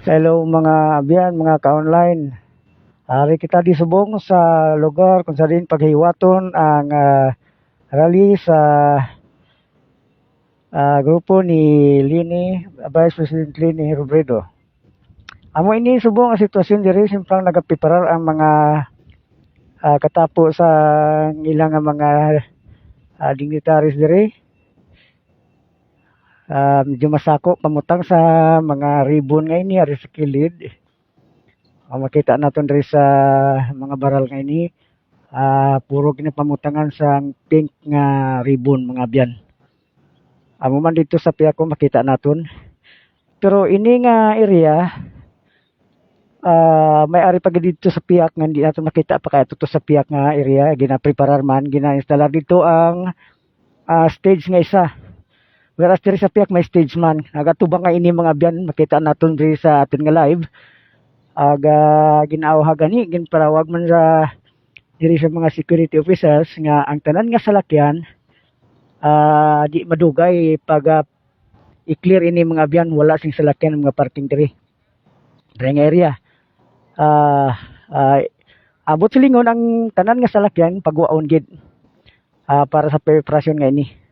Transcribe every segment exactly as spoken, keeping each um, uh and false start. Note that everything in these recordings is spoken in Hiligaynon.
Hello, mga abyan, mga ka-online. Ari kita di subong sa lugar kung sa diin paghiwaton ang, ah, rally sa, ah, grupo ni Leni, Vice President Leni Robredo. Amo ini subong ang sitwasyon diri, simpang nagapreparar ang mga, ah, katapo sa ilang nga mga, ah, dignitaries diri. Ah, medyo masako pamutang sa mga ribbon nga ini ari sa kilid. Ang makita naton diri sa mga baral nga ini, ah, puro ginapamutangan sang pink nga ribbon, mga abyan. Amo man dito sa pihak ko makita naton. Pero ini nga area, ah, may ari pa gid dito sa pihak nga hindi naton makita pa kaya to sa pihak nga area, ginapreparar man, gina-install dito ang, ah, stage nga isa. Whereas diri sa pihak may stage man, nagatubang nga ini, mga abyan, makita naton diri sa aton nga live. Aga ginaawha gani, ginparawag man sa diri sa mga security officers nga ang tanan nga salakyan, ah, di madugay pag, ah, i-clear ini, mga abyan, wala sing salakyan ang mga parking diri. Diri nga area. Ah, ah, abot silingon ang tanan nga salakyan pagwaon gid, ah, para sa preparasyon nga ini.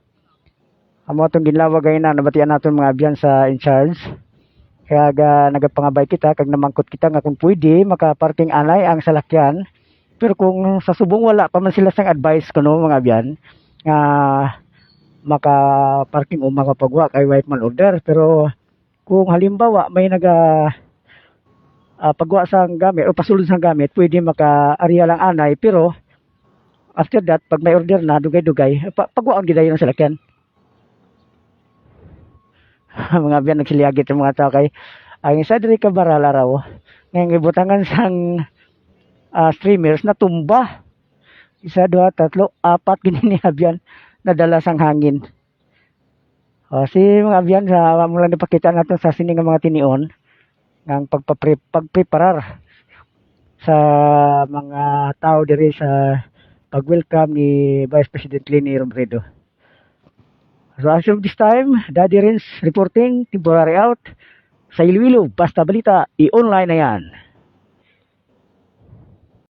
Amo atong ginlawag gayna, nabatian naton mga abyan sa in charge. Kaya ga, nagapangabay kita kag namangkot kita nga kung pwede maka-parking anay ang salakyan. Pero kung sa subong wala pa man sila sang advice kuno, mga abyan, nga maka-parking o makapagwa kay way man order. Pero kung halimbawa may naga, ah, pagwa sang gamit o pasulod sang gamit, pwede maka-area lang anay, pero after that, pag may order na, dugay-dugay, pa, pagwaon gid dayon ang salakyan. Mga abyan, nagsilyagit ang mga tao kay ang isa diri ka baral, araw nga gibutangan sang, ah, streamers, natumba. Isa, duha, tatlo, apat gid ni, abyan, nadala sang hangin. O, si mga abyan, sa amo lang ipakita naton sa sini nga mga tinion nga ang pagpapre-, pagpreparar sa mga tao diri sa pag-welcome ni Vice President Leni Robredo. So, as of this time, Daddy Renz reporting, temporary out. Sa Iloilo, Basta Balita, i-online na yan.